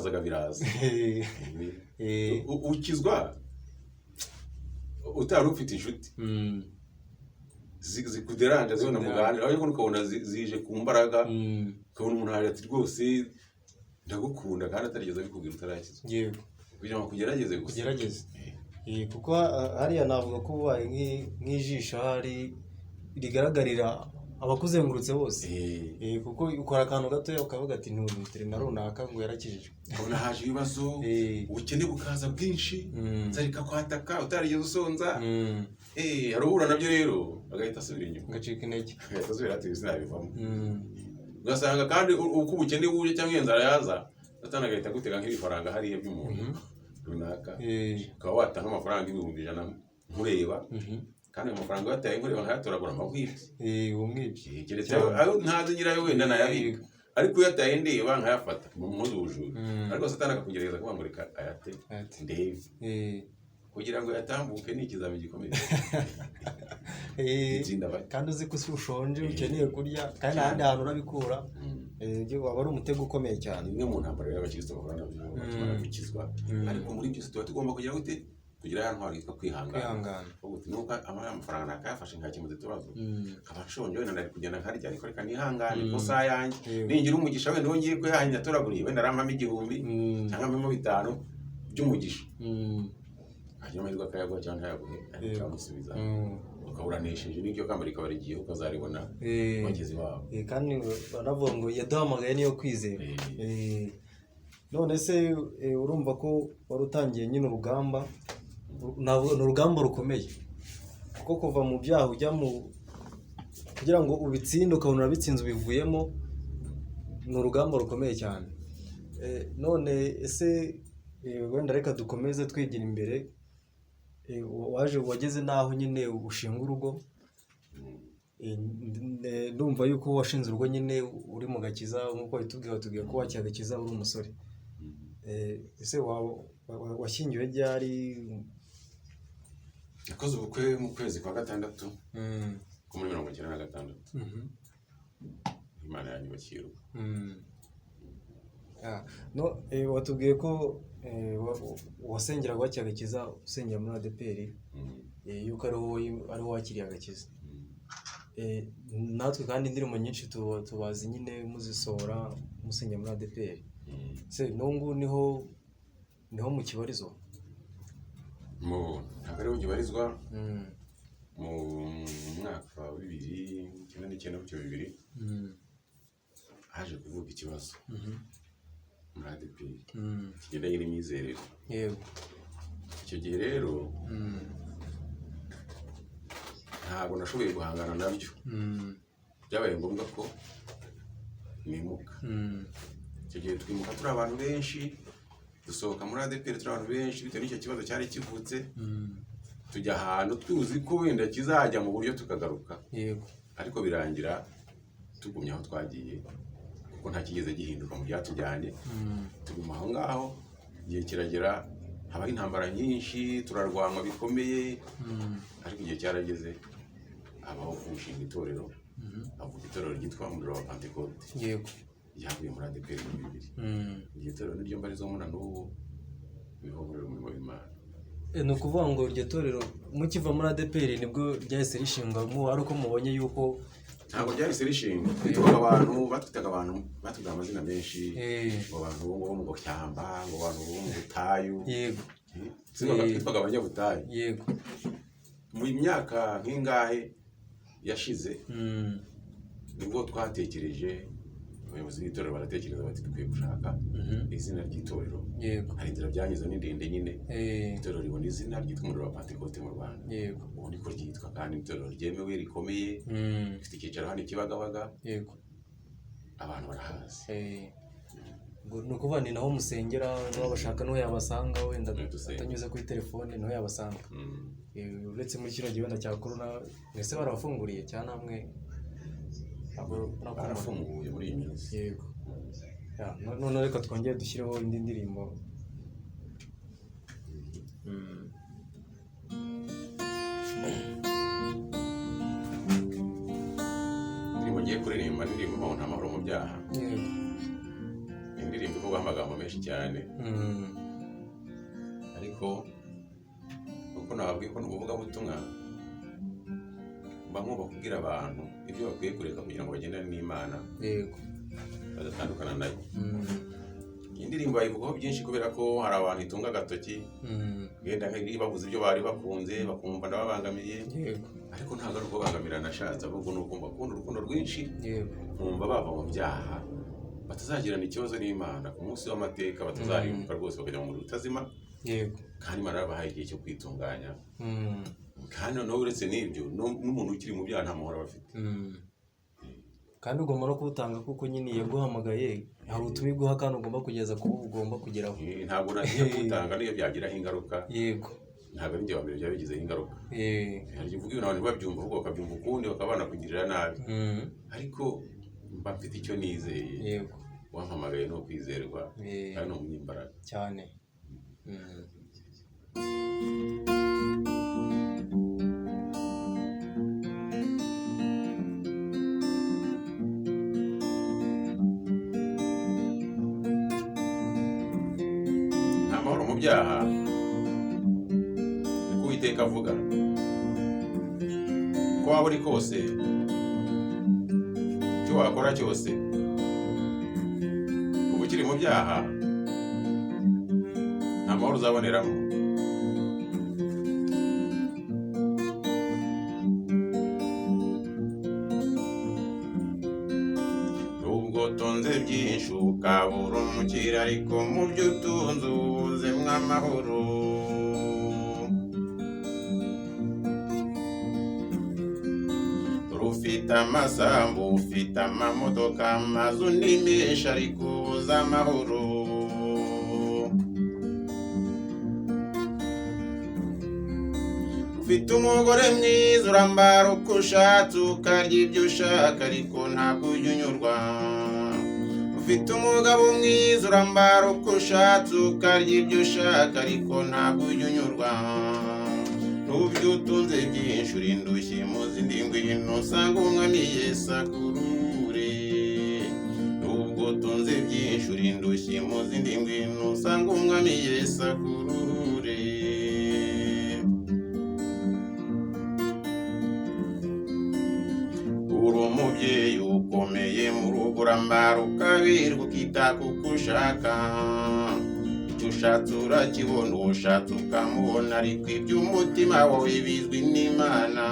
Ibitazaga biraza. Ukizwa utari ufite inshuti zikuderanje, zibona muganira, ariko ukabona zije ku mbaraga, ukabona umuntu araje ati: "Rwose ndagukunda," kandi atarigeze abikubwira utarakizwa, kugira ngo akugerageze gusa. Kugerageza. Kuko hariya navuga ko ubaye nk'ijisho ahari rigaragarira abakuzengurutse bose. Kuko ukora akantu gatoya ukavuga ati: "Ntutere na runaka ngo yarakijijwe." Ukabona haje ibibazo, ubukene bukaza bwinshi, inzara ikakwataka utarigeze usonza. Hari uhura nabyo rero agahita asubira inyuma. Ngacika intege. Agahita asubira ati: "Sinabivamo." Ugasanga kandi uko ubukene buje cyangwa iyo nzara yaza, Satani agahita agutega nk'ibifaranga hariya by'umuntu runaka, ukaba watanga amafaranga 100,000 nkureba, kandi ayo mafaranga uyataye nkureba nkayatoragura amahwibye. Umwibye. Keretse ayo ntazi nyirayo wenda nayabika, ariko iyo uyataye ndeba nkayafata mu muzi ubujura. Ariko Satani akakugerageza kuvuga ngo: "Reka ayate Ati. ndebe." Kugira ngo yatambuke ni ikizami gikomeye. Itsinda bake. Kandi uzi ko ushonje, ukeneye kurya, kandi nta handi hantu urabikura. Ibyo waba ari umutego ukomeye cyane. Ni imwe mu ntambara rero abakristo bahura nabyo bakimara gukizwa. Ariko muri byose tuba tugomba kugira gute? Kugira ya ntwaro yitwa kwihangana. Kwihangana. Uvuga uti: "Nuko amafaranga nakayafashe nkakemura utubazo, nkaba nshonje, wenda nari kugenda nkarya, ariko reka nihangane ko saa yanjye ningira umugisha, wenda uwo ngiye kuyaha atoraguriye, wenda arampamo 1000 cyangwa ampamo 5 by'umugisha." Hanyuma amahirwe akayaguha cyangwa ntayaguhe, ariko ukamusubiza ukaba uranesheje, n'iryo kamba rikaba rigiye, ukazaribona wageze iwawe. Kandi baravuga ngo yaduhamagaye niyo kwizera. None se urumva ko wari utangiye nyine urugamba, ni urugamba rukomeye, kuko kuva mu byaha ujya mu kugira ngo ubitsinde, ukabona urabitsinze, ubivuyemo, ni urugamba rukomeye cyane. None ese wenda reka dukomeze twigira imbere, waje wageze n'aho nyine ushinga urugo. Ndumva yuko washinze urugo nyine uri mu gakiza, nk'uko watubwiye, watubwiye ko wakira agakiza uri umusore. Ese washyingiwe ryari? Yakoze ubukwe mu kwezi kwa gatandatu ko muri 96. Imana yanyubakiye urugo. Ah, no, watubwiye ko wasengeraga wakira agakiza, usengera muri ADEPR, yuko ariho wakiriye agakiza. Natwe kandi indirimbo nyinshi tubazi nyine muzisohora musengera muri ADEPR. Se n'ubu ngubu niho mukibarizwa? Ntabwo ariho nkibarizwa. Mu mwaka wa 2099 gutyo, 2000, haje kuvuka ikibazo muri ADEPR kigendanye n'imyizerere. Icyo gihe rero ntabwo nashoboye guhangana nabyo. Byabaye ngombwa ko nimuka. Icyo gihe twimuka turi abantu benshi, dusohoka muri ADEPR turi abantu benshi bitewe n'icyo kibazo cyari kivutse, tujya ahantu tuzi ko wenda kizajya mu buryo tukagaruka, ariko birangira tugumye aho twagiye, kuko nta kigeze gihinduka mu byatujyanye. Tuguma aho ngaho, igihe kiragera habaho intambara nyinshi, turarwanwa bikomeye, ariko igihe cyarageze habaho gushinga itorero, havuka itorero ryitwa Umuriro wa Pantekote, ryavuye muri ADEPR muri 2000. Iryo torero niryo mbarizwamo na n'ubu, niho nkorera umurimo w'Imana. Ni ukuvuga ngo iryo torero mukiva muri ADEPR nibwo ryahise rishingwa, ari uko mubonye yuko Ntabwo ryahise rishingwa. Twitwaga abantu, batwitaga abantu, batubwira amazina menshi, ngo abantu bo mu gashyamba, ngo abantu bo mu butayu. Twitwaga abanyabutayu. Mu myaka nk'ingahe yashize nibwo twatekereje, abayobozi b'itorero baratekereza bati: "Dukwiye gushaka izina ry'itorero." Hari inzira byanyuze, ni ndende nyine. Itorero ribona izina ryitwa Umuriro wa Pantekote mu Rwanda. Ubu niko ryitwa, kandi itorero ryemewe rikomeye, rifite icyicaro hano i Kibagabaga. Abantu barahazi. Ubwo ni ukuvuga ni naho musengera, niba bashaka niho yabasanga wenda Niho dusenga. atanyuze kuri telefone niho yabasanga. Uretse muri kino gihe wenda cya corona, mwese barabafunguriye cyangwa namwe ntabwo murakomora? Barafunguye muri iyi minsi. Yego. Ya, noneho reka twongere dushyireho indi ndirimbo. Indirimbo ngiye kuririmba ni indirimbo ivuga ngo: "Nta mahoro mu byaha." Ni Indirimbo ivugwaho amagambo menshi cyane, ariko uko nababwiye ko ni umuvugabutumwa, mba ngomba kubwira abantu ibyo bakwiye kureka kugira ngo bagendane n'Imana, badatandukana nayo. Iyi ndirimbo bayivugaho byinshi kubera ko hari abantu itunga agatoki, wenda babuze ibyo bari bakunze bakumva ndababangamiye, ariko ntabwo ari ukubabangamira nashatse, ahubwo ni ukumva kubona urukundo rwinshi, nkumva bava mu byaha, batazagirana ikibazo n'Imana ku munsi w'amateka, batazarimbuka rwose bakajya mu muriro utazima. Kandi Imana yarabahaye igihe cyo kwitunganya. Kandi noneho uretse n'ibyo, n'umuntu ukiri mu byaha nta mahoro aba afite. Kandi ugomba no kuwutanga kuko nyine yaguhamagaye, hari ubutumwa iguha kandi ugomba kugeza ku bo ugomba kugeraho. Ntabwo nagiye kuwutanga n'iyo byagiraho ingaruka. Ntabwo ari njye wa mbere byaba bigizeho ingaruka. Hari igihe uvuga ibintu abantu ntibabyumve, ahubwo bakabyumva ukundi, bakaba banakugirira nabi. Ariko mba mfite icyo nizeye. Wampamagaye ni ukwizerwa, kandi ni umunyembaraga. Cyane. Nta mahoro mu byaha, niko Uwiteka avuga. Uko waba uri kose, icyo wakora cyose, uba ukiri mu byaha, nta mahoro uzaboneramo. Nubwo utunze byinshi ukabura umukire, ariko mu byo utunze ubuzemo amahoro. Ufite amasambu, ufite amamodoka, amazu ni menshi, ariko ubuze amahoro. Ufite umugore mwiza, urambara uko ushatse, ukarya ibyo ushaka, ariko ntabwo ujya unyurwa. Ufite umugabo mwiza, urambara uko ushatse, ukarya ibyo ushaka, ariko ntabwo ujya unyurwa. N'ubyo utunze byinshi uri indushyi mu zindi, ngwino usanga Umwami Yesu akurure. N'ubwo utunze byinshi uri indushyi mu zindi, ngwino usanga Umwami Yesu akurure. Uri umubyeyi ukomeye mu rugo, urambara ukaberwa, ukita kuko ushaka. Icyo ushatse urakibona, uwo ushatse ukamubona, ariko iby'umutima wawe bizwi n'Imana.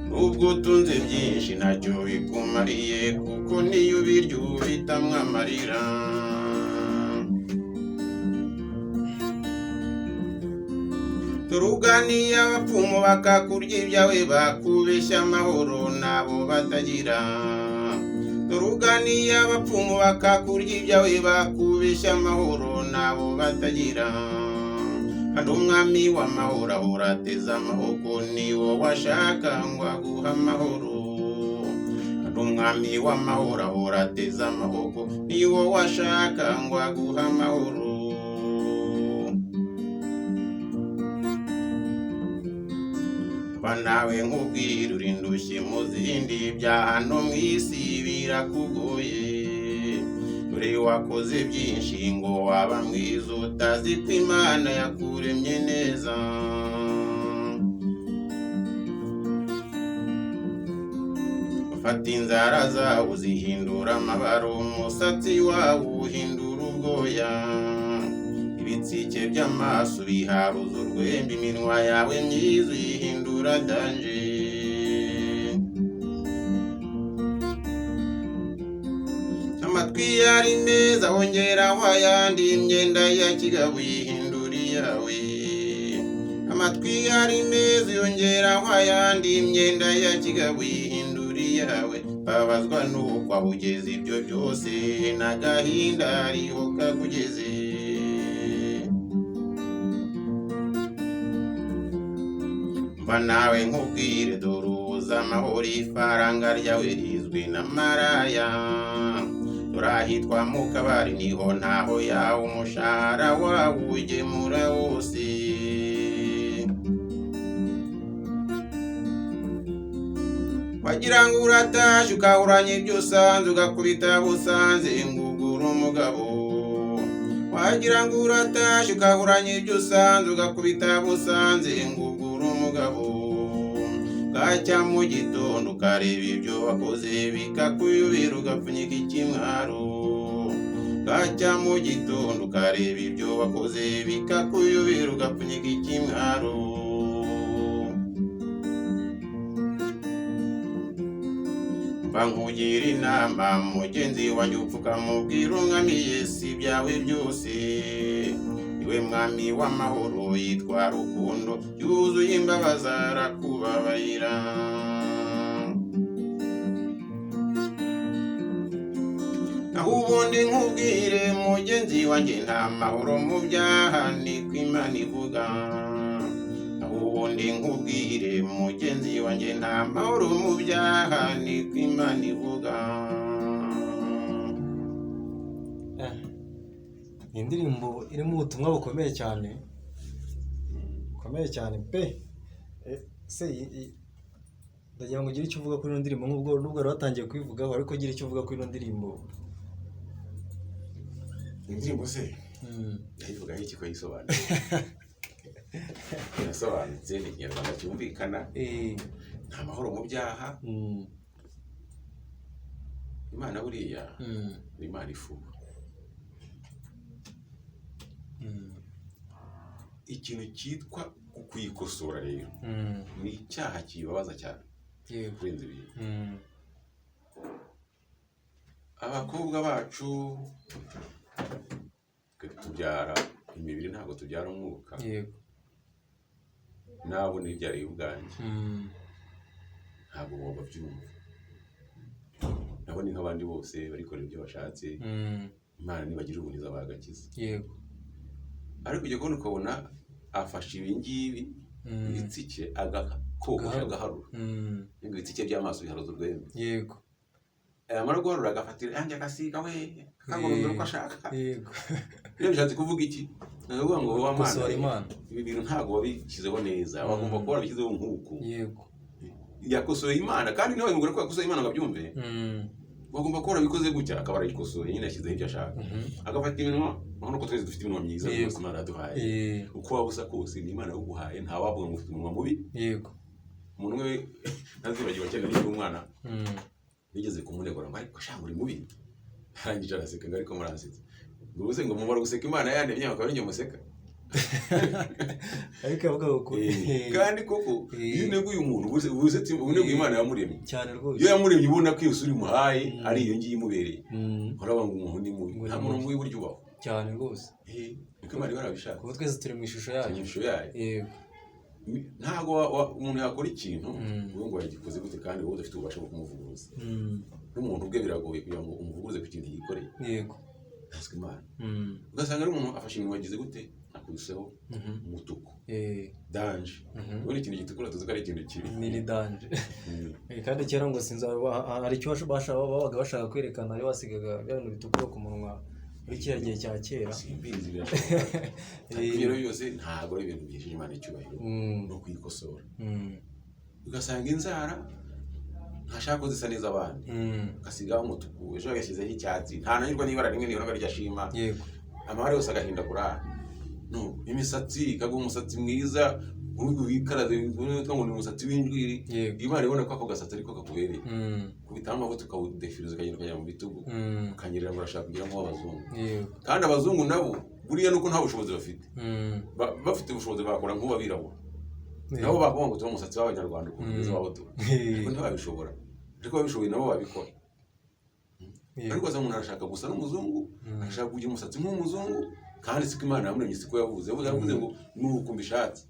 Nubwo utunze byinshi ntacyo bikumariye, kuko niyo ubirya ubitamwo amarira. Turuganiye abapfumu bakakurya ibyawe, bakubeshya amahoro nabo batagira. Turuganiye abapfumu bakakurya ibyawe, bakubeshya amahoro nabo batagira. Kandi Umwami w'amahoro ahora ateze amaboko, ni wowe ashaka ngo aguhe amahoro. Kandi Umwami w'amahoro ahora ateze amaboko, ni wowe ashaka ngo aguhe amahoro. Mba nawe nkubwira uri indushyi mu zindi, ibyaha no mu isi birakugoye. Dore wakoze byinshi ngo waba mwiza, utazi ko Imana yakuremye neza. Ufata inzara zawe uzihindura amabara, umusatsi wawe uhindura ubwoya. Ibitsike by'amaso biharuza urwembe, iminwa yawe myiza uyihindura danje. Amatwi yari meza wongeraho ayandi, imyenda ya kigabo uyihindura iyawe. Amatwi yari meza yongeraho ayandi, imyenda ya kigabo uyihindura iyawe. Babazwa nuko aho ugeze ibyo byose, n'agahinda ariho kakugeze. Mba nawe nkubwire, dore ubuze amahoro, ifaranga ryawe rizwi na maraya. Turahitwa mu kabari niho ntaho yawe, umushahara wawe ugemura wose. Wagira ngo uratashye ukahuranya ibyo usanze, ugakubita busanze ngugura umugabo. Wagira ngo uratashye ukahuranya ibyo usanze, ugakubita busanze ngugura umugabo. Bwacya mu gitondo ukareba ibyo wakoze bikakuyobera, ugapfunyika ikimwaro. Bwacya mu gitondo ukareba ibyo wakoze bikakuyobera, ugapfunyika ikimwaro. Mba nkugira inama mugenzi wanjye, upfukamubwira umwami Yesu ibyawe byose. Niwe mwami w'amahoro yitwa Rukundo, yuzuye imbabazi arakubabarira. Naho ubundi nkubwire mugenzi wanjye, nta mahoro mu byaha niko Imana ivuga. Naho ubundi nkubwire mugenzi wanjye, nta mahoro mu byaha niko Imana ivuga. Ni indirimbo irimo ubutumwa bukomeye cyane, bukomeye cyane pe. Se ndagira ngo ugire icyo uvuga kuri ino ndirimbo, nk'ubwo nubwo wari watangiye kuyivugaho, ariko ugire icyo uvuga kuri ino ndirimbo. Indirimbo se ndayivugaho iki ko yisobanutse? Irasobanutse, ni ikinyarwanda cyumvikana. Nta mahoro mu byaha. Imana buriya ni Imana ifuha. Ikintu cyitwa kuyikosora rero ni icyaha kibabaza cyane kurenza ibintu. Abakobwa bacu twe tubyara imibiri, ntabwo tubyara umwuka. Nabo nibyariye ubwanjye, ntabwo baba babyumva. Nabo ni nk'abandi bose barikorera ibyo bashatse. Imana nibagira ubuntu bagakiza. Ariko ujya kubona ukabona afashe ibi ngibi ibitsike agakogosha agaharura. Ibitsike by'amaso biharuza urwembe. Yamara guharura agafatira irangi agasiga we akagorora uko ashaka. Iyo bishatse kuvuga iki? Ni ukuvuga ngo wowe Gukosora Imana. Ibi bintu ntabwo wabishyizeho neza, wagomba kuba warabishyizeho nk'uku. Yakosoye Imana, kandi nawe mugore ko yakosoye Imana ngo abyumve. Bagomba kuba warabikoze gutya, akaba arayikosoye nyine, yashyizeho ibyo ashaka. Agafata iminwa, urabona ko twese dufite iminwa myiza rwose Imana yaduhaye. Uko waba usa kose ni Imana yaguhaye, nta wavuga ngo ufite umunwa mubi. Umuntu umwe ntazibagirwa cyane niba umwana nigeze kumunegura ngo ariko sha uri mubi. Arangije araseka ngo ariko muransetsa. Ngo ubuze ngo mumara guseka Imana yandemye bakaba ari njye museka. Ariko yavuga ukuri. Kandi koko iyo uneguye umuntu uneguye Imana yamuremye. Cyane rwose. Iyo yamuremye ubona ko iyo sura imuhaye ari iyo ngiyo imubereye. Uravuga ngo umuntu ni mubi. Nta muntu mubi burya ubaho. Cyane rwose. Niko Imana iba yarabishaka. Kuko twese turi mu ishusho yayo. Mu ishusho yayo. Ntabwo umuntu yakora ikintu ubu ngo yagikoze gute kandi wowe udafite ububasha bwo kumuvuguruza. N'umuntu ubwe biragoye kugira ngo umuvuguruze ku kintu yikoreye. Ntaswe Imana. Ugasanga ari umuntu afashe iminwa agize gute akubiseho umutuku. Danje. Ubundi ikintu gitukura tuzi ko ari ikintu kibi. Ni danje. Kandi kera ngo sinzi hari icyo babaga bashaka kwerekana, ari wasigaga bya bintu bitukura ku munwa muri kiriya gihe cya kera. Simbizi birashoboka. Ariko ibyo byose ntabwo ari ibintu bihesheje Imana icyubahiro no kuyikosora. Ugasanga inzara ntashaka ko zisa neza abandi. Agasigaho umutuku, ejo agashyizeho icyatsi, ntananirwa n'ibara rimwe nibura ngo ashima. Amabara yose agahindagura. No, imisatsi ikaguha umusatsi mwiza, wikaraze ngo ni umusatsi w'injwiri. Imana ibona ko ako gasatsi ariko kakubereye. Kubitaho amavuta ukawudefiriza ukagenda ukajya mu bitugu. Ukanyerera ngo urashaka kugira nk'abazungu. Kandi abazungu nabo buriya nuko nta bushobozi bafite. Bafite ubushobozi bakora nk'abirabura. Nabo bavuga ngo tuba umusatsi w'abanyarwanda ukuntu mwiza wabo tuba. Ariko ntibabishobora. Ariko babishoboye nabo babikora. Ariko umuntu arashaka gusa n'umuzungu, arashaka kugira umusatsi nk'umuzungu, kandi siko Imana yamuremye, siko yavuze. Yavuze ngo nuko mbishatse.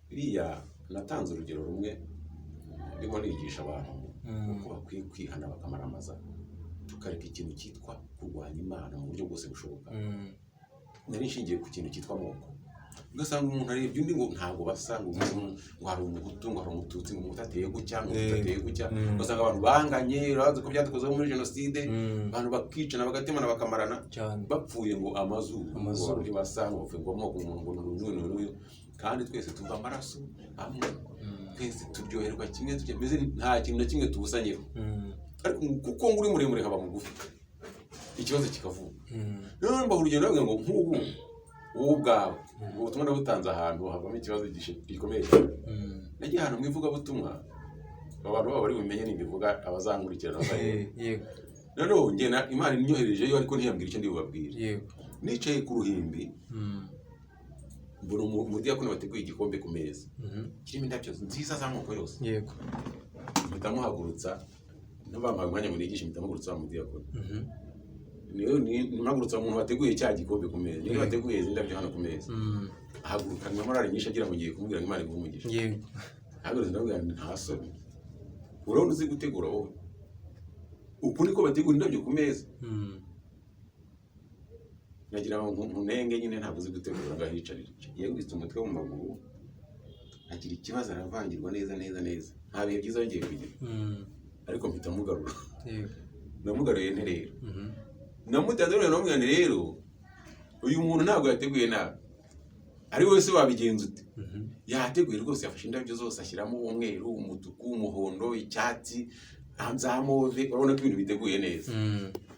Biriya natanze urugero rumwe ndimo nigisha abantu uko bakwiye kwihana bakamaramaza, tukareka ikintu cyitwa kurwanya Imana mu buryo bwose bushoboka. Nari nshingiye ku kintu cyitwa amoko. Ugasanga umuntu arebye undi ngo ntabwo basa, ngo ngo hari umuhutu, ngo hari umututsi, ngo umuhutu ateye gutya, ngo umututsi ateye gutya. Ugasanga abantu banganye, urazi ko byadukozeho muri jenoside, abantu bakicana bagatemana bakamarana, bapfuye ngo amazuru, ngo ntibasa, ngo bapfuye ngo amoko, umuntu ngo n'uyu n'uyu. Kandi twese tuva amaraso amwe. Twese turyoherwa kimwe, tujya mbese nta kintu na kimwe tubusanyeho. Ariko kuko ngo uri muremure nkaba mugufi, ikibazo kikavuka. Noneho mbaha urugero, ndavuga ngo nk'ubu wowe ubwawe, ubwo butumwa nabutanze ahantu havamo ikibazo gikomeye cyane. Nagiye ahantu mu ivugabutumwa, abantu baba bari bumenye nimbivuga, abazankurikirana bazabibona. Yego. Noneho njye na Imana inyoherejeyo, ariko ntiyambwira icyo ndi bubabwire. Nicaye ku ruhimbi, mbona umudiyakoni wateguye igikombe ku meza kirimo indabyo nziza z'amoko yose. Mpita muhagurutsa, ntibampaye umwanya ngo nigishe, mpita muhagurutsa wa mudiyakoni. Niwe mpagurutsa umuntu wateguye cya gikombe ku meza, niwe wateguye izi ndabyo hano ku meza. Ahaguruka na morale nyinshi, agira ngo ngiye kumubwira ngo Imana iguhe umugisha. Ahagurutse, ndamubwira nti: "Nta soni, urabona uzi gutegura wowe? Uku niko bategura indabyo ku meza? Nagira ngo nkunenge nyine, ntabwo uzi gutegura, ngahicarira." Yagwitse umutwe mu maguru, agira ikibazo, aravangirwa neza neza neza, nta bihe byiza yongeye kugira. Ariko mpita mugarura. Namugaruye nte rero? Namutanze rero, namubwira nti: "Rero uyu muntu ntabwo yateguye nabi, ari wowe se wabigenza ute? Yateguye rwose, yafashe indabyo zose ashyiramo umweru, umutuku, umuhondo, icyatsi, za mauve, urabona ko ibintu biteguye neza.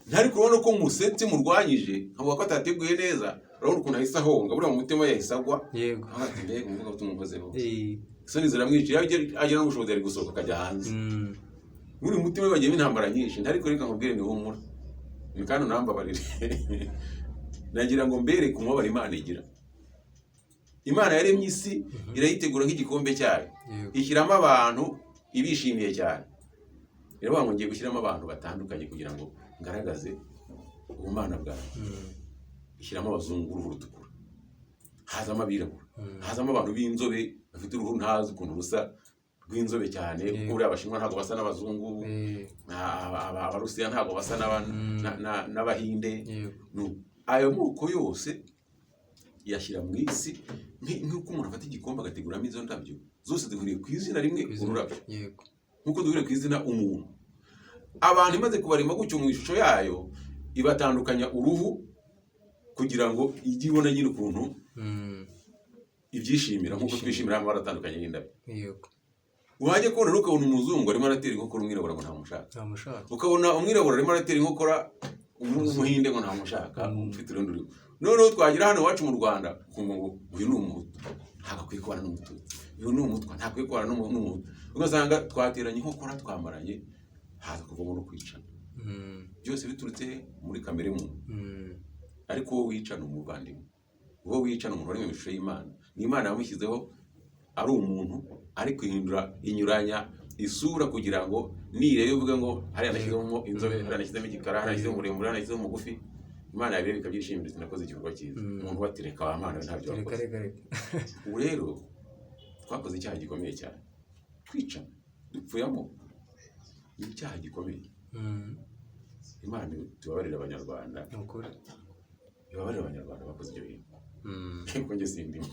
Ntari kubona ko musetse murwanyije nkavuga ko atateguye neza? Urabona ukuntu ahise ahonga, buriya mu mutima yahise agwa." Aho ati: "Mbega umuvuga ubutumwa unkozeho!" Isoni ziramwica, iyo agira n'ubushobozi ari gusohoka akajya hanze. Muri mutima we bagiyemo intambara nyinshi. Ntari reka nkubwire, ni humura, ni kandi unambabarire, nagira ngo mbereke umubabaro Imana igira. Imana yaremye isi, irayitegura nk'igikombe cyayo, ishyiramo abantu ibishimiye cyane, iravuga ngo ngiye gushyiramo abantu batandukanye kugira ngo ngaragaze ubumana bwawe. Ishyiramo abazungu, uruhu rutukura, hazamo abirabura, hazamo abantu b'inzobe bafite uruhu ntazi ukuntu rusa rw'inzobe cyane, kuko buriya Abashinwa ntabwo basa n'abazungu, Abarusiya ntabwo basa n'Abahinde. Ayo moko yose yashyira mu isi nk'uko umuntu afata igikombe agateguramo izo ndabyo zose zihuriye ku izina rimwe, Ku izina. ururabyo, nk'uko duhuriye ku izina umuntu. Abantu imaze kubarema gutyo mu ishusho yayo, ibatandukanya uruhu kugira ngo ijye ibona nyine ukuntu ibyishimira, nk'uko twishimira amabara atandukanye y'indabyo. Wajya kubona rero ukabona umuzungu arimo aratera inkokora umwirabura ngo ntamushaka. Ntamushaka. Ukabona umwirabura arimo aratera inkokora umuhinde ngo ntamushaka, ufite urundi ruhu. Noneho twagera hano iwacu mu Rwanda, ukumva ngo uyu ni Umuhutu, ntabwo akwiye kubana n'Umututsi, uyu ni Umutwa, ntakwiye kubana n'Umuhutu. Ugasanga twateranye inkokora, twamaranye, haza kuvamo no kwicana. Byose biturutse muri kamere muntu. Ariko wowe wica ni umuvandimwe, wowe wica ni umuntu wari mu ishusho y'Imana, ni Imana yamushyizeho ari umuntu, ariko ihindura, inyuranya isura kugira ngo nirebe uvuge ngo hariya nashyizemo inzobe, hariya nashyizemo igikara, hariya nashyizemo muremure, hariya nashyizemo mugufi. Imana yabireba ikabyishimira iti: "Nakoze igikorwa cyiza." Umuntu batereka wa Mana ntabyo Reka. wakoze. Reka reka. Ubu rero twakoze icyaha gikomeye cyane, kwicana dupfuyamo ni icyaha gikomeye. Imana tubabarire Abanyarwanda. Ni ukuri. Ibabarire Abanyarwanda bakoze ibyo bintu, kuko njye sindimo.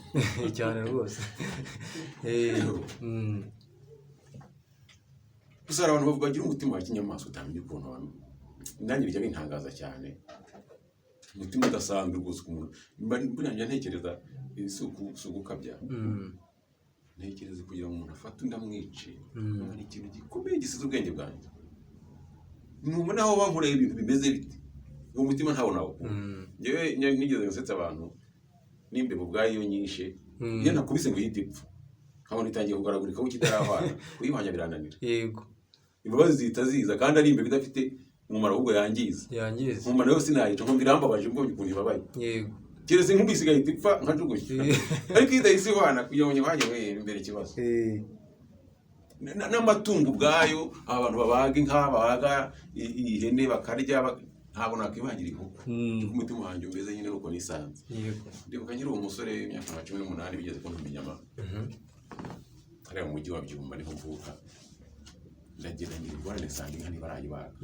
Cyane rwose. Gusa hari abantu bagira umutima wa kinyamaswa utamenya ukuntu abantu, nanjye bijya bintangaza cyane, umutima udasanzwe rwose ku muntu. Buriya njya ntekereza, si ugukabya, ntekereza kugira ngo umuntu afate undi amwice, ni ikintu gikomeye gisize ubwenge bwanjye. Numva naho bankoreye ibintu bimeze bite, uwo mutima ntawo nawukura. Njyewe nigeze nsetsa abantu n'imbeba ubwayo iyo nyishe, iyo nakubise ngo ihite ipfa, nkabona itangiye kugaragurika aho kitarahwana, kuyihwanya birananira. Imbabazi zihita ziza, kandi ari imbeba idafite umumaro, ahubwo yangiza. Yangiza. Nkumva nayo sinayica, nkumva irambabaje mbonye ukuntu ibabaye. Keretse nkubise igahita ipfa nkajugunya, ariko iyo idahise ihwana, kugira ngo nyihwanye we imbere ikibazo. N'amatungo ubwayo, aba bantu babaga inka, babaga ihene bakarya, ntabwo nakwibangira inkoko. Kuko umutima wanjye umeze nyine nuko nisanze. Ndibuka nkiri umusore w'imyaka nka 18, bigeze kuntuma inyama hariya mu mujyi wa Byumba, niho mvuka. Ndagenda ngira ingorane, nsanga inka ntibarayibaga.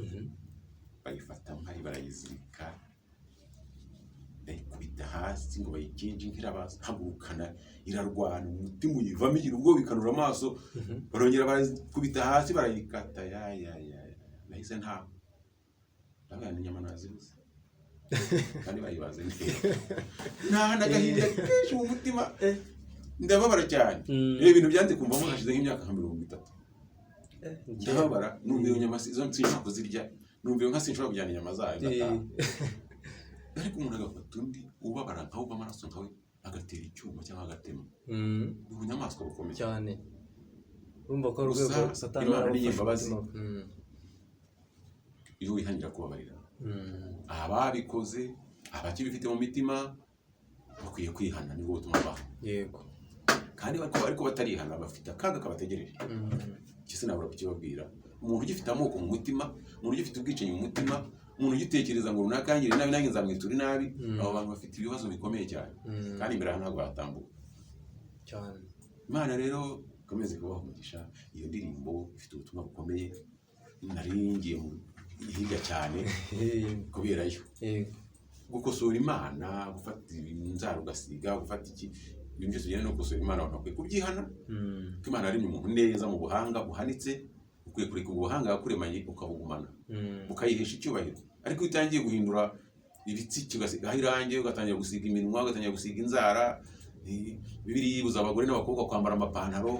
Bayifata nkari barayizirika, ndayikubita hasi ngo bayikinje, inka irabahagurukana, irarwana, umutima uyivamo, igira ubwoba, ikanura amaso. Barongera barayikubita hasi, barayikata, ya ya ya ya. Nahise ntaho, ndabona inyama nazibuze kandi bayibaze neza, nta n'agahinda kenshi mu mutima. Ndababara cyane. Ibi bintu byanze kumvamo hashize nk'imyaka nka 30. Ndababara, numva iyo nyama izo sinshobora kuzirya, numva iyo nka sinshobora kujyana inyama zayo ngataha. Ariko umuntu agafata undi ubabara nkawe, uva amaraso nkawe, agatera icyuma cyangwa agatema. Ni ubunyamaswa bukomeye. Cyane, urumva ko ari Gusa urwego Satani Imana ni yarabafashe imbabazi. umutima. Iyo wihangira kubabarira ababikoze, abakibifite mu mitima bakwiye kwihana, nibwo butumwa baha. Kandi ariko batarihana bafite akaga kabategereje. Iki sinabura kukibabwira. Umuntu ugifite amoko mu mutima, umuntu ugifite ubwicanyi mu mutima, umuntu ugitekereza ngo runaka yangiriye nabi nanjye nzamwitura inabi, abo bantu bafite ibibazo bikomeye cyane. Kandi imbere aha ntabwo hatambuka. Cyane. Imana rero ikomeze kubaha umugisha. Iyo ndirimbo ifite ubutumwa bukomeye, nari ngiye mu hirya cyane kubera yo gukosora Imana, gufata inzara ugasiga, gufata iki, ibintu byose bijyanye no gukosora Imana, abantu bakwiye kubyihana. Kuko Imana yaremye umuntu neza mu buhanga buhanitse, ukwiye kureka ubwo buhanga yakuremanye ukabugumana, bukayihesha icyubahiro. Ariko iyo utangiye guhindura ibitsike, ugasigaho irangi, ugatangira gusiga iminwa, ugatangira gusiga inzara, Bibiliya ibuza abagore n'abakobwa kwambara amapantaro,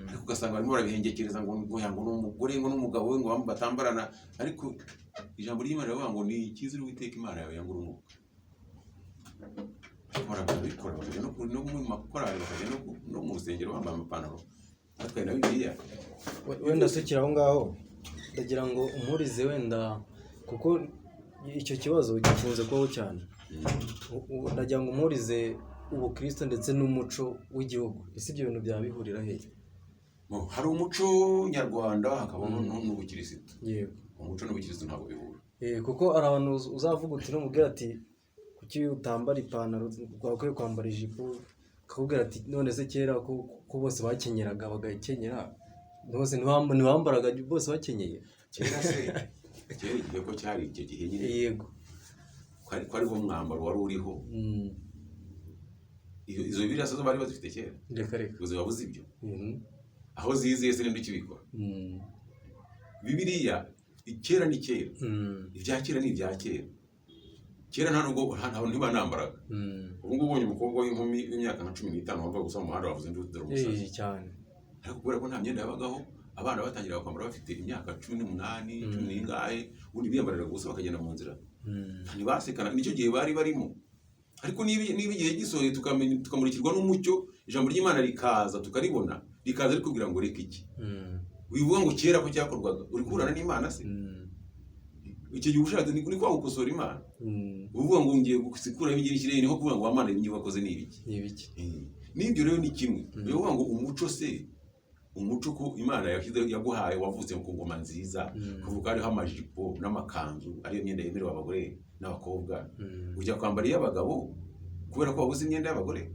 ariko ugasanga barimo barabihengekereza ngo ya ngo ni umugore ngo n'umugabo we ngo batambarana. Ariko ijambo ry'Imana riravuga ngo ni ikizira Uwiteka Imana yawe yanga urunuka. Ariko barabikora, bakajya no mu makorali, bakajya no mu rusengero bambaye amapantaro batwaye na Bibiliya. Wenda tukiri aho ngaho, ndagira ngo umpurize wenda, kuko icyo kibazo gikunze kubaho cyane. Ndagira ngo umpurize ubukristo ndetse n'umuco w'igihugu. Ese ibyo bintu byaba bihurira hehe? Hari umuco nyarwanda, hakabamo n'ubukirisitu. Umuco n'ubukirisitu ntabwo bihura. Kuko hari abantu uzavuga uti n'umubwira ati kuki utambara ipantaro, wakwiye kwambara ijipo, akakubwira ati none se kera ko bose bakenyeraga bagakenyera, bose ntibambaraga bose bakenyeye? Kera se, kera igihe ko cyari icyo gihe nyine, ko ari wo mwambaro wari uriho. Izo Bibiliya zo bari bazifite kera? Reka reka. Ubuzima buzi ibyo aho ziziye se ninde ukibikora? Bibiliya kera ni kera. Ibya kera ni ibya kera. Kera nta nubwo nta ntibanambaraga. Ubu ngubu ubonye umukobwa w'inkumi w'imyaka nka 15 wambaye gusa mu muhanda, wavuze ndi dore umusazi. Cyane. Ariko kubera ko nta myenda yabagaho, abana batangiraga kwambara bafite imyaka 18, cumi n'ingahe, ubundi biyambariraga gusa bakagenda mu nzira. Ntibasekana, nicyo gihe bari barimo. Ariko niba igihe gisohoye, tukamenya, tukamurikirwa n'umucyo, ijambo ry'Imana rikaza tukaribona, rikaza rikubwira ngo reka iki, wivuga ngo kera ko cyakorwaga, uri kuburana n'Imana se? Icyo gihe ushatse ni kwa gukosora Imana. Uvuga ngo ngiye gusikuraho ibingibi ikirere, niho kuvuga ngo wa Mana, ibingibi wakoze ni ibiki? Ni ibiki? N'ibyo rero ni kimwe. Ni ukuvuga ngo umuco se, umuco ko Imana yashyize yaguhaye, wavutse ku ngoma nziza, kuvuga hariho amajipo n'amakanzu ariyo myenda yemerewe abagore n'abakobwa, ujya kwambara iy'abagabo kubera ko wabuze imyenda y'abagore,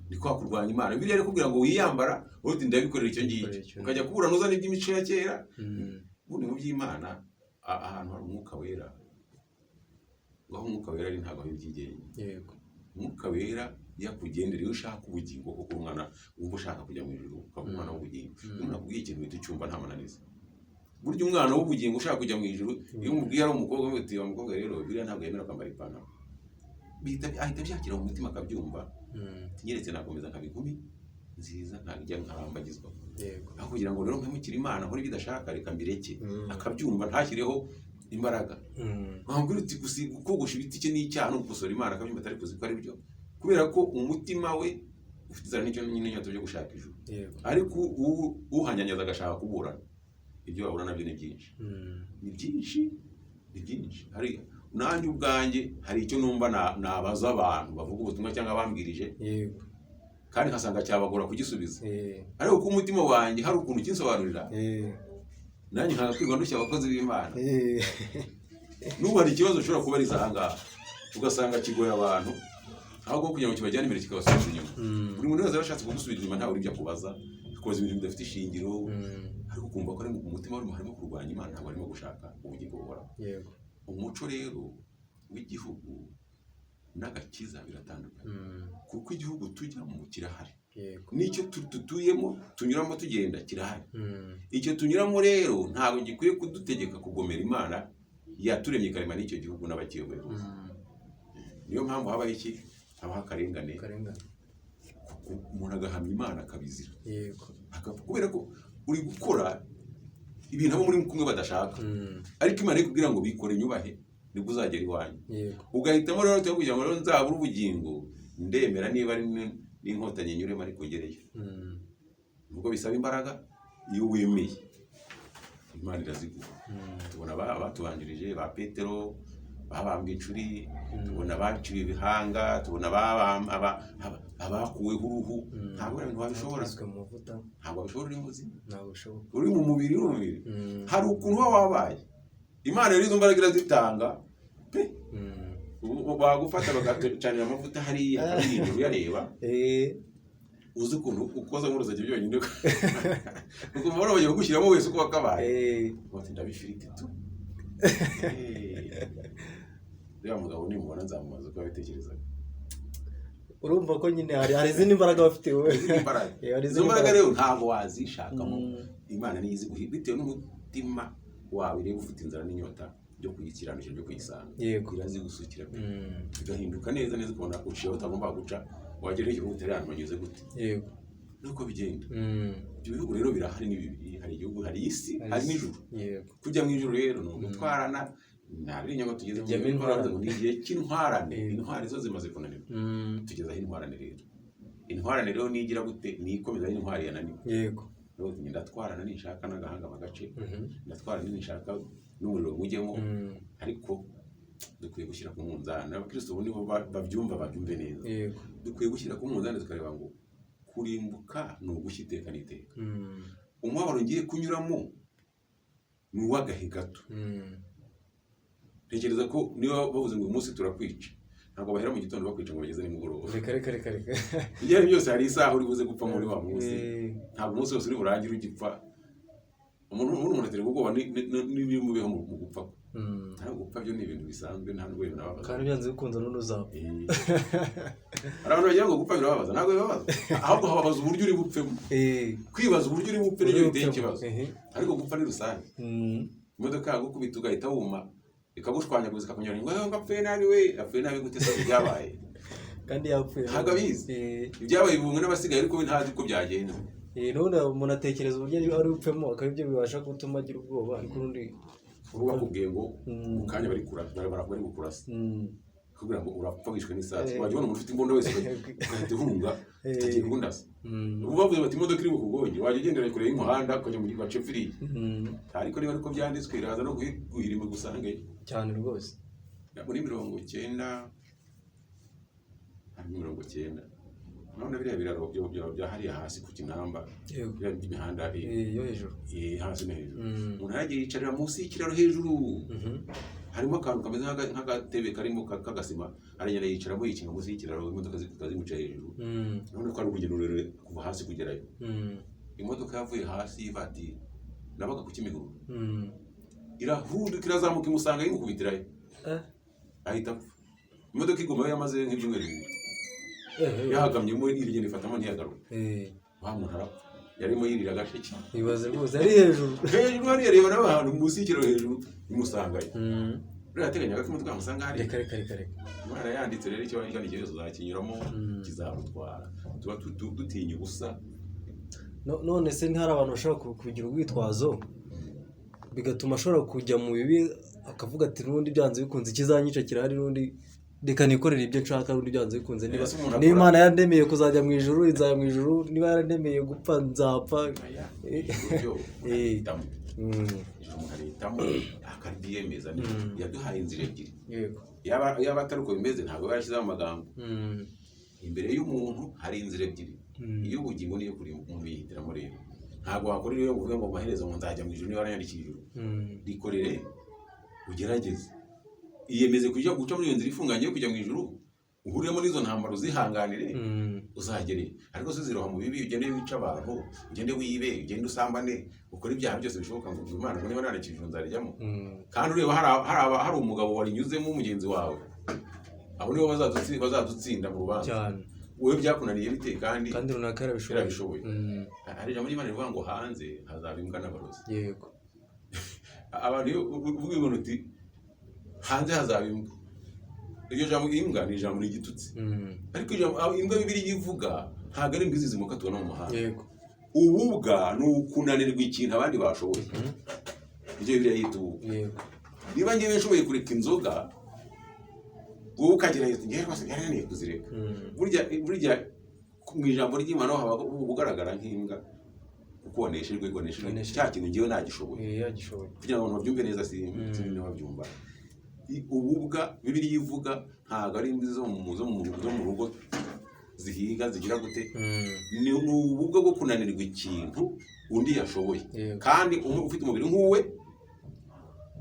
ni kwa kurwanya Imana. Bibiliya iri kubwira ngo wiyambara, wowe uti ndabikorera icyo ngicyo. Ndabikorera icyo. Ukajya kuburana uzana iby'imico ya kera. Ubundi mu by'Imana, ahantu hari umwuka wera, ngo aho umwuka wera ari ntabwo haba ibyigenge. Umwuka wera iyo akugendera, iyo ushaka ubugingo, kuko umwana wumva ushaka kujya mu ijuru, ukaba umwana w'ubugingo, iyo umuntu akubwiye ikintu uhita ucyumva nta mananiza. Burya umwana w'ubugingo ushaka kujya mu ijuru, iyo umubwiye ari umukobwa, uti wa mukobwa rero biriya ntabwo yemera kwambara ipantaro, ahita abyakira mu mutima akabyumva. Nyeretse nakomeza nkaba inkumi nziza, ntabwo nkarambagizwa. Aho kugira ngo rero mpemukire Imana nkore ibyo idashaka, reka mbireke. Akabyumva, ntashyireho imbaraga. Wambwira uti kogosha ibiti cye n'icyaha no gukosora Imana, akabyumva atari kuzi ko ari byo, kubera ko umutima we ufite inzara n'icyo n'inyota byo gushaka ijuru. Ariko uhanyanyaza agashaka kuburana, ibyo wabura nabyo ni byinshi. Ni byinshi, ni byinshi. Hari nanjye ubwanjye hari icyo numva nabaza abantu bavuga ubutumwa cyangwa bambwirije, kandi nkasanga cyabagora kugisubiza, ariko ko umutima wanjye hari ukuntu kinsobanurira, nanjye nkanga kwirwa ndushya abakozi b'Imana. N'ubu hari ikibazo ushobora kubariza aha ngaha, ugasanga kigoye abantu, ahubwo kugira ngo kibajyane imbere kikabasubiza inyuma. Buri muntu wese aba ashatse kugusubiza inyuma, ntawe uri ibyo akubaza, akubaza ibintu bidafite ishingiro. Ariko ukumva ko ari mu mutima harimo kurwanya Imana, ntabwo arimo gushaka ubugingo buhoraho. Umuco rero w'igihugu n'agakiza biratandukanye, kuko igihugu tujyamo kirahari, n'icyo dutuyemo tunyuramo tugenda kirahari. Icyo tunyuramo rero ntabwo gikwiye kudutegeka kugomera Imana yaturemye ikarema n'icyo gihugu n'abakiyoboye bose. Niyo mpamvu habaho iki? Habaho akarengane. Akarengane. Umuntu agahamya Imana akabizira, Yego. Akapfa kubera ko uri gukora ibintu abo muri kumwe badashaka, ariko Imana ikubwira ngo bikore nyubahe, nibwo uzagera iwanyu. Ugahitamo rero cyo kugira ngo rero nzabure ubugingo, ndemera niba ari n'inkotanyi nyuremo ariko ngereyo. Nubwo bisaba imbaraga, iyo wemeye Imana iraziguha. Tubona abatubanjirije ba Petero babambwe incuri, tubona abaciwe ibihanga, tubona abakuweho uruhu. Ntabwo ibintu wabishobora. Batwitswe mu mavuta. Ntabwo wabishobora uri muzima. Ntabwo bishoboka. Uri mu mubiri, uri mu mubiri, hari ukuntu uba wabaye. Imana rero izo mbaraga irazitanga pe. Ubu bagufata bagacanira amavuta hariya akaririmba uyareba, uzi ukuntu ukoza nk'urutoki byonyine, ukumva bagiye kugushyiramo wese uko wakabaye. Bati ndabifiriti tu. Uriya mugabo nimubona nzamubaza uko yabitekerezaga. Urumva ko nyine hari izindi mbaraga bafite wowe. Izindi mbaraga. Hari Izo izindi mbaraga mbaraga. rero ntabwo wazishakamo. Imana niyo iziguha bitewe n'umutima wawe. Reba, ufite inzara n'inyota byo kuyikiranukira, byo kuyisanga, irazigusukira pe, bigahinduka neza neza, ukabona uciye aho utagomba guca, wagera igihugu utari ahantu wageze gute. Nuko bigenda. Ibyo bihugu rero birahari, ni bibiri: hari igihugu, hari isi, hari n'ijuru. Kujya mu ijuru rero ni ugutwarana, nta biri inyuma tugeze mu Tujyamo gihe intwarane. ngo ni igihe cy'intwarane. Intwari zo zimaze kunanirwa. Tugeze aho intwarane rero, intwarane rero nigira gute? Ni ikomeza aho intwari yananiwe. Rero uti, ndatwarana ninshaka n'agahanga bagace, ndatwarana ninshaka n'umuriro ngujyemo, ariko dukwiye gushyira ku munzani. Abakristo ubu nibo babyumva, babyumve neza. Dukwiye gushyira ku munzani tukareba ngo kurimbuka ni ugushya iteka n'iteka, umubabaro ngiye kunyuramo ni uw'agahe gato. Ntekereza ko niba bavuze ngo uyu munsi turakwica, ntabwo bahera mu gitondo bakwica ngo bageze nimugoroba. Reka, reka, reka, reka. Ibyo ari byo byose hari isaha uri buze gupfa muri wa munsi. Ntabwo umunsi wose uri burangire ugipfa. Umuntu aterwa ubwoba n'ibimubeho mu gupfa kwe. Ntabwo gupfa byo ni ibintu bisanzwe, nta nubwo binababaza. Kandi byanze bikunze n'undi uzapfa. Hari abantu bagira ngo gupfa birababaza. Ntabwo bibabaza, ahubwo hababaza uburyo uri bupfemo. Kwibaza uburyo uri bupfe nibyo biteye ikibazo, ariko gupfa ni rusange. Imodoka yagukubita ugahita wuma, ikagushwanyaguza, ikakunyura ngo ngo apfuye nabi we. Apfuye nabi gute se byabaye? Kandi yapfuye. Ntabwo abizi. Ibyabaye bibumwe n'abasigaye, ariko we ntazi uko byagenze. None umuntu atekereza uburyo ari bupfemo, akaba ibyo bibasha gutuma agira ubwoba, ariko urundi Ubu bakubwiye ngo mu kanya bari kukurasa, kugira ngo urapfa wishwe n'isasu, wajya ubona umuntu ufite imbunda wese ugahita uhunga, utagiye kundasa. Ubu bavuze bati imodoka iri bukugonge, wajya ugendera kure y'umuhanda ukajya mu gace firiya. Ariko niba ariko byanditswe, iraza no guhirima gusangeyo. Cyane rwose. Muri 90, hari 90, urabona biriya biraro bya hariya hasi ku Kinamba, biriya by'imihanda Yo hejuru. Hasi no hejuru. Umuntu yaragiye yicarira munsi y'ikiraro hejuru, harimo akantu kameze nk'agatebe karimo k'agasima, aragenda yicaramo, yikinga munsi y'ikiraro, imodoka zimuca hejuru. Urabona ko ari urugendo rurerure kuva hasi kugerayo. Imodoka yavuye hasi y'ivatiri, nabaga ku Kimihurura, irahuduka, irazamuka, imusanga, imukubitirayo, ahita apfa. Imodoka igumayo yamaze nk'ibyumweru 2, yahagamyemo, irigenda ifatamo ntiyagaruka. Wa muntu arapfa, yarimo yirira agasheke. Ibaze rwose, ari hejuru. Hejuru hariya, reba nawe ahantu munsi y'ikiraro hejuru, imusangayo. Rero yateganyaga ko imodoka yamusanga hariya. Reka, reka, reka, reka. Imana yanditse rero icyo kandi ikibazo uzakinyuramo, kizagutwara. Tuba dutinya ubusa. None se ntihari abantu bashobora kugira urwitwazo, bigatuma ashobora kujya mu bibi, akavuga ati n'ubundi byanze bikunze ikizanyica kirahari, n'ubundi reka nikorere ibyo nshaka, n'ubundi byanze bikunze niba Ese umuntu niba Imana yarandemeye kuzajya mu ijuru nzajya mu ijuru, niba yarandemeye gupfa nzapfa. Aya, ijuru umuntu arihitamo. Ijuru umuntu arihitamo akaryiyemeza. Yaduhaye inzira ebyiri. Yaba atari uko bimeze, ntabwo yaba yarashyizeho amagambo. Imbere y'umuntu hari inzira ebyiri, iy'ubugingo n'iyo kurimbuka. Umuntu yihitiramo rero. Ntabwo wakora iyo uvuga ngo amaherezo ngo nzajya mu ijuru niba waranyandikiye ijuru. Rikorere, ugerageze, iyemeze kujya guca muri iyo nzira ifunganye yo kujya mu ijuru, uhuriremo n'izo ntambaro, uzihanganire, uzagere. Ariko se ziroha mu bibi, ugende wice abantu, ugende wibe, ugende usambane, ukore ibyaha byose bishoboka, ngo Imana ngo niba nandikiye ijuru nzarijyamo, kandi ureba hari umugabo warinyuzemo mugenzi wawe. Abo nibo bazadutsinda mu rubanza. Cyane. Wowe byakunaniye bite kandi Kandi runaka yarabishoboye? Yarabishoboye. Hari ijambo ry'Imana rivuga ngo hanze hazaba imbwa n'abarozi. Abantu iyo uvuga ibintu uti hanze hazaba imbwa, iryo jambo imbwa ni ijambo rigitutsi, ariko ijambo imbwa Bibiliya ivuga Ntabwo ari imbwa izi zimoka tubona mu muhanda. Ububwa ni ukunanirwa ikintu abandi bashoboye. Ibyo Bibiliya yita ububwa. Niba ngewe nshoboye kureka inzoga, wowe ukagerageza, ngewe rwose byarananiye kuzireka. Burya burya mu ijambo ry'Imana haba ugaragara nk'imbwa kuko waneshejwe, waneshejwe Waneshejwe. cya kintu ngewe nagishoboye. Yagishoboye. Kugira ngo abantu babyumve neza, si sinzi niba babyumva. Ububwa Bibiliya ivuga ntabwo ari imbwa zo mu rugo zihiga zigira gute. Ni ububwa bwo kunanirwa ikintu undi yashoboye, kandi umwe ufite umubiri nk'uwe,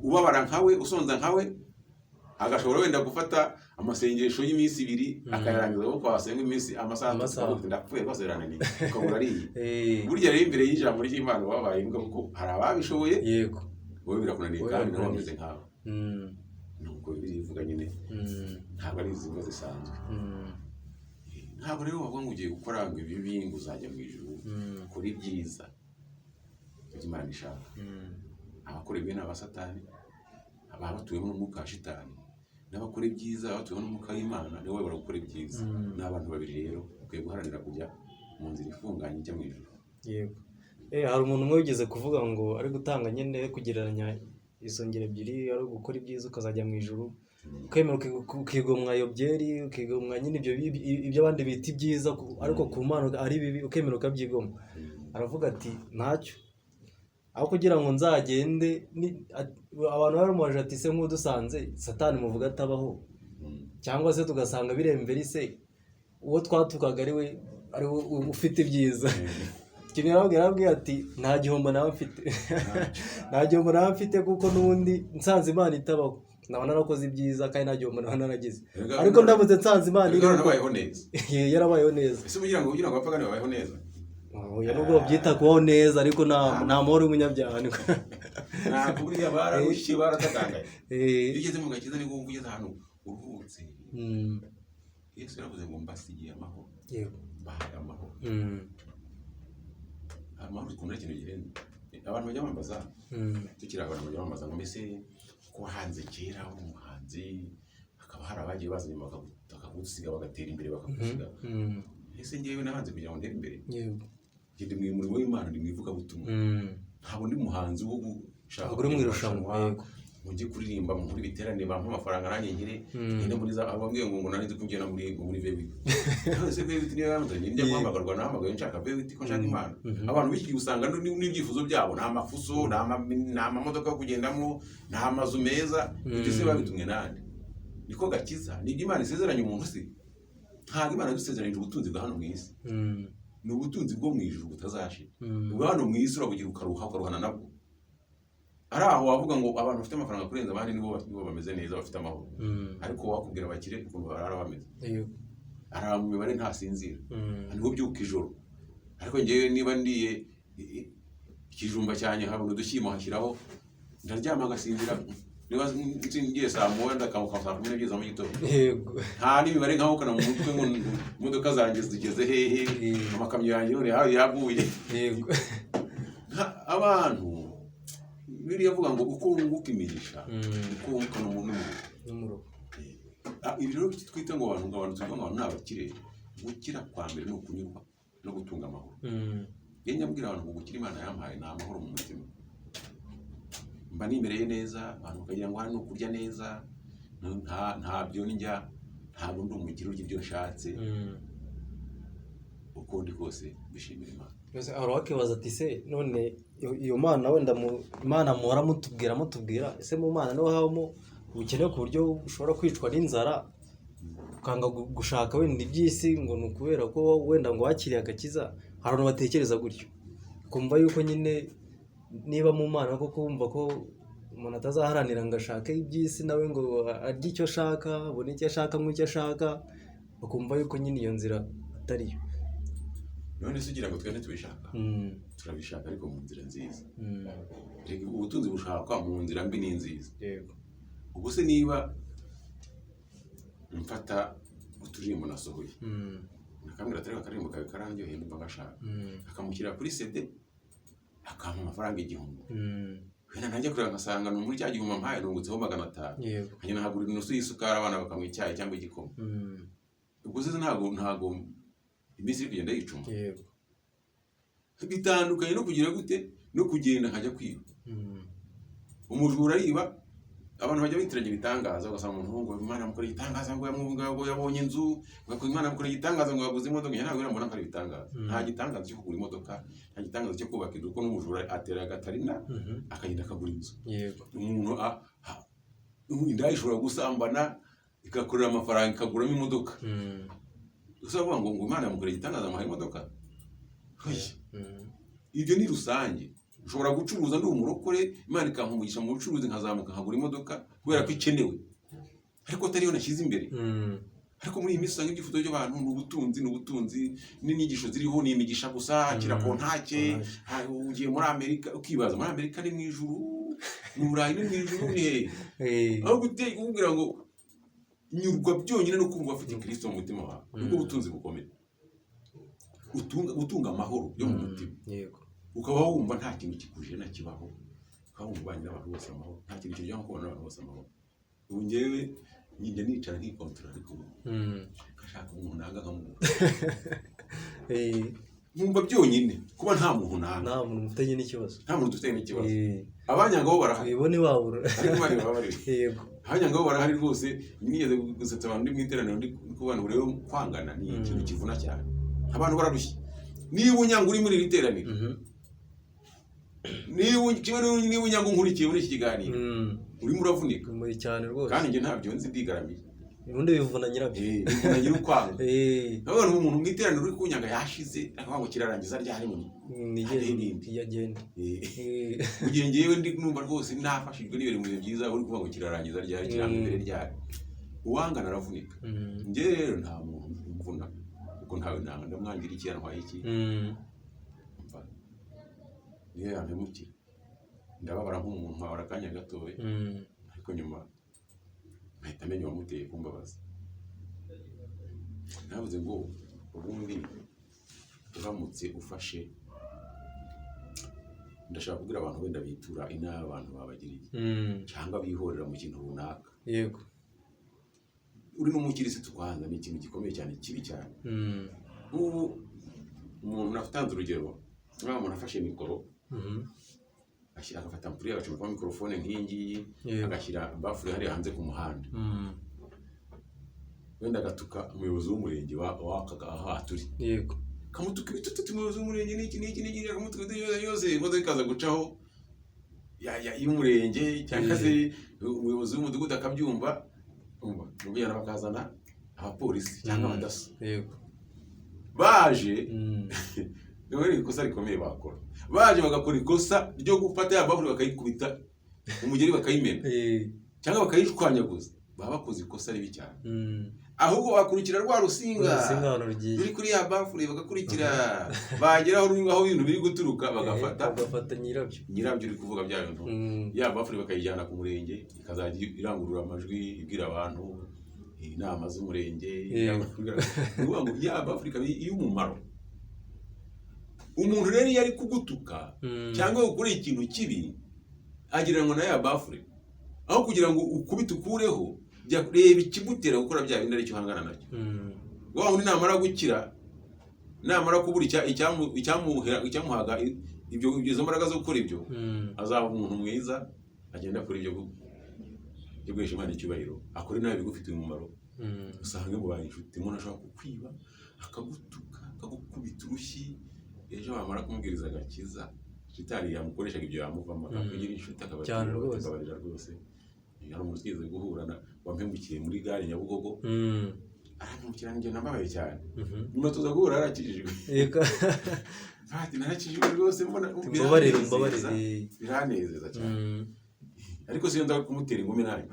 ubabara nkawe, usonza nkawe, agashobora wenda gufata amasengesho y'iminsi 2 akayarangiza, kuko wasenga iminsi, amasaha 3, Amasaha. ukavuga uti ndapfuye rwose birananiye, ukabura ariye. Burya rero imbere y'ijambo ry'Imana wabaye imbwa, kuko hari ababishoboye, wowe birakunaniye, Wowe kandi nabo birakunaniye. bameze nkawe. Nuko Bibiliya ivuga nyine, ntabwo ari izi mbwa zisanzwe. Ntabwo rero wavuga ngo ugiye gukora ngo ibibi ngo uzajya mu ijuru. Kora ibyiza, ibyo Imana ishaka. Abakora ibibi ni abasatani, ababa batuwemo n'umwuka wa shitani, n'abakora ibyiza batuwemo n'umwuka w'Imana, nibo bayobora gukora ibyiza. Ni abantu babiri rero ukwiye guharanira kujya mu nzira ifunganye ijya mu ijuru. Yego. Hari umuntu umwe wigeze kuvuga ngo ari gutanga nyine kugereranya izo ngero ebyiri, ari ugukora ibyiza ukazajya mu ijuru, ukemera ukigomwa iyo byeri, ukigomwa nyine ibyo ibyo abandi bita ibyiza ariko ku Mana ari bibi, ukemera ukabyigomwa. Aravuga ati ntacyo, aho kugira ngo nzagende abantu baramubajije ati se nk'udusanze Satani muvuga atabaho, cyangwa se tugasanga birembera se uwo twatukaga ari we ufite ibyiza. Ikintu yarababwiye ati nta gihombo naba mfite, nta gihombo naba mfite, kuko n'ubundi nsanze Imana itabaho naba narakoze ibyiza, kandi nta gihombo naba naragize, ariko ndamutse nsanze Imana Erega iriho. Yarabayeho neza. Yarabayeho neza. Ese ugira ngo abapagani babayeho neza? Oya, nubwo babyita kubaho neza, ariko nta mahoro y'umunyabyaha niko. Ntabwo, buriya bararushye, baratatangaye. Iyo ugeze mu gakiza nibwo wumva ugeze ahantu uruhutse. Yesu yaravuze ngo mbasigiye amahoro, mbahaye amahoro. Amahoro ukunda ikintu gihenze. Abantu bajya bambaza, tukiri abantu bajya bambaza ngo mbese ko wahanze kera uri umuhanzi, hakaba hari abagiye baza nyuma bakagusiga, bagatera imbere bakagusiga. Ese ngewe nahanze kugira ngo ntere imbere? Njye ndi mu murimo w'Imana, ndi mu ivugabutumwa. Ntabwo ndi muhanzi wo gushaka Ntabwo uri mu kujya irushanwa, marushanwa, ngo njye kuririmba muri biterane bampa amafaranga nanjye ngire ngende muri za abambwiye ngo nari nzi kugenda muri V8. None se V8 niyo yanzanye? Njya guhamagarwa, nahamagaye nshaka V8 ko nshaka Imana? Abantu b'iki gihe usanga n'ibyifuzo byabo ni amafuso, ni amamodoka yo kugendamo, ni amazu meza. Ibyo se babitumwe nande? Niko gakiza ni ibyo Imana isezeranya umuntu se? Ntabwo Imana yadusezeranyije ubutunzi bwa hano mu isi. Ni ubutunzi bwo mu ijuru butazashira. Ubwo hano mu isi urabugira ukaruha, ukaruhana nabwo. Ari aho wavuga ngo abantu bafite amafaranga kurenza abandi nibo bameze neza, bafite amahoro, ariko wakubwira abakire ukuntu barara bameze, arara mu mibare, ntasinzira, niho ubyuka ijoro. Ariko ngewe niba ndiye ikijumba cyanjye, nkabona udushyimbo nkashyiraho, ndaryama ngasinzira. Niba ngiye saa 1, ndakanguka saa 12 za mu gitondo. Nta n'imibare nkahukana mu mutwe ngo imodoka zanjye zigeze hehe, amakamyo yanjye none yaguye. Abantu biriya avuga ngo uko wunguka imigisha, uko wunguka n'umuntu. N'umuruho. Ibi rero twita ngo abantu tuvuga ngo abantu ni abakire, gukira kwa mbere ni ukunyurwa no gutunga amahoro. Njye nyabwira abantu ngo gukira Imana yampaye ni amahoro mu mutima, mba nimereye neza. Abantu bakagira ngo hano ni ukurya neza. Ntabyo ndya, ntabwo ndi umukire urya ibyo nshatse. Uko ndi kose mbishimira Imana. Mbese hari uwakibaza ati se none iyo Mana wenda Imana muhora mutubwira, ese mu Mana niho habamo ubukene ku buryo ushobora kwicwa n'inzara ukanga gushaka wenda iby'isi ngo ni ukubera ko wenda ngo wakiriye agakiza? Hari abantu batekereza gutyo, kumva yuko nyine niba mu Mana koko wumva ko umuntu atazaharanira ngo ashake iby'isi, nawe ngo arye icyo ashaka, abone icyo ashaka, anywe icyo ashaka, bakumva yuko nyine iyo nzira atariyo. None se ugira ngo twe ntitubishaka? Turabishaka, ariko mu nzira nziza. Reka, ubutunzi bushakwa mu nzira mbi n'inziza. Ubwo se niba mfata uturirimbo nasohoye, nakambwira ati reka akaririmbo kawe karandyoheye, ndumva ngashaka, akamushyira kuri CD, akampa amafaranga 1000, wenda najya kureba ngasanga ni muri cya gihumbi ampaye nungutseho 500, nkagenda nkagura inusu y'isukari, abana bakanywa icyayi cyangwa igikoma. Ubwo se ntabwo Iminsi iri kugenda yicuma. Bitandukanye no kugira gute, no kugenda nkajya kwiba. Umujura ariba, abantu bajya bitiranya ibitangaza, ugasanga umuntu ngo Imana yamukoreye igitangaza, ngo ngo yabonye inzu, ngo Imana yamukoreye igitangaza, ngo yaguze imodoka. Njye ntabwo mbona ko ari ibitangaza. Nta gitangaza cyo kugura imodoka, nta gitangaza cyo kubaka inzu, kuko n'umujura atera agatarina akagenda akagura inzu. Umuntu indaya ishobora gusambana, igakorera amafaranga, ikaguramo imodoka. Gusa bavuga ngo Imana yamukoreye igitangaza, amuhaye imodoka. Oya. Ibyo ni rusange. Ushobora gucuruza, ndi umurokore, Imana ikampa umugisha mu bucuruzi, nkazamuka nkagura imodoka kubera ko ikenewe, ariko atariyo nashyize imbere. Ariko muri iyi minsi usanga ibyifuzo by'abantu ni ubutunzi, ni ubutunzi, n'inyigisho ziriho ni imigisha gusa, kira kontake, ugiye muri Amerika, ukibaza muri Amerika ni mu ijuru, mu Burayi ni mu ijuru, ni hehe? Aho kukubwira ngo nyurwa byonyine no kumva afite Kristo mu mutima wawe, nibwo butunzi bukomeye. Utunga amahoro yo mu mutima, ukaba wumva nta kintu kikujena kibaho, ukaba wumva ubanye n'abantu bose amahoro. Nta kintu kiryoha nko kubana n'abantu bose amahoro. Ubu njyewe njya nicara nkikontorora, ariko ubu ngashaka umuntu nanga nkamubura. Nkumva byonyine kuba nta muntu nanga, nta muntu mufitanye n'ikibazo. Nta muntu dufitanye n'ikibazo. Abanyangaho barahari. Wibone wabura. Ariko bari babarire. Abanyangaho barahari rwose. Nigeze gusetsa abantu ndi mu iteraniro, ndi kubana. Rero kwangana ni ikintu kivuna cyane, abantu bararushye. Niba unyanga uri muri iri teraniro, niba kimwe niba unyanga unkurikiye muri iki kiganiro, urimo uravunika. Muri cyane rwose. Kandi njye ntabyo nzi, ndigaramiye. Ubundi bivuna nyirabyo. Bivuna nyiri ukwanga. Nabona umuntu mu iteraniro uri kunyanga yashize, akavuga ngo kirarangiza ryari mu Nigeze Hari n'ibindi. iyo agenda. Mu gihe ngewe ndi numva rwose nafashijwe n'ibintu mu bihe byiza, uri kuvuga ngo kirarangiza ryari, kiranga imbere ryari. Uwangana aravunika. Njye rero nta muntu umvuna, kuko ntawe nanga. Ndamwangira iki? Yantwaye iki? Mva, niyo yampemukira ndababara nk'umuntu, nkabara akanya gatoya, ariko nyuma nkahita amenya uwamuteye kumbabaza. Navuze ngo ubundi uramutse ufashe, ndashaka kubwira abantu wenda bitura inabi abantu babagiriye cyangwa bihorera mu kintu runaka. Uri n'umukirisitu, kwanza ni ikintu gikomeye cyane, kibi cyane. Nk'ubu umuntu, natanze urugero, niba umuntu afashe mikoro, agafata ampuri, agacomekamo mikorofone nk'iyi ngiyi, agashyira bafure hariya hanze ku muhanda, wenda agatuka umuyobozi w'umurenge w'aka aha turi, akamutuka ibitutsi, umuyobozi w'umurenge n'iki n'iki n'iki, akamutuka ibitutsi yose yose, imodoka ikaza gucaho y'umurenge cyangwa se umuyobozi w'umudugudu akabyumva, umva mubwira, bakazana abapolisi cyangwa abadaso baje. Niba ari ikosa rikomeye bakora, baje bagakora ikosa ryo gufata ya bafure bakayikubita umugeri bakayimena cyangwa bakayishwanyaguza, baba bakoze ikosa ribi cyane. Ahubwo bakurikira rwa rusinga Urusinga ahantu rugiye, ruri kuri ya bafure, bagakurikira, bagera aho ruri, aho ibintu biri guturuka, bagafata bagafata nyirabyo. Nyirabyo uri kuvuga bya bintu, ya bafure bakayijyana ku murenge, ikazajya irangurura amajwi ibwira abantu inama z'umurenge. Ni ukuvuga ngo ya bafure ikaba iy'umumaro. Umuntu rero iyo ari kugutuka cyangwa gukora ikintu kibi, agirango na ya bafure, aho kugira ngo ukubite ukureho, jya reba ikimutera gukora bya bindi, aricyo uhangana nacyo. Wa wundi namara gukira, namara kubura icyamuhaga ibyo, izo mbaraga zo gukora ibyo, azaba umuntu mwiza, agenda akora ibyo byo guhesha Imana icyubahiro, akore nawe bigufitiye umumaro, usange mubaye inshuti. Umuntu ashobora kukwiba, akagutuka, akagukubita urushyi, ejo wamara kumubwiriza agakiza, shitani yamukoreshaga ibyo yamuvamo, akakugira inshuti, akaba Cyane rwose. akababarira rwose. Hari umuntu twigeze guhura wampemukiye muri gare Nyabugogo, arampemukira, njye nambabaye cyane. Nyuma tuza guhura yarakijijwe. Ati narakijijwe rwose, mbona Umbabarire, biranezeza, umbabarire. Biranezeza cyane. Ariko siyo nza kumutera ingumi nanjye.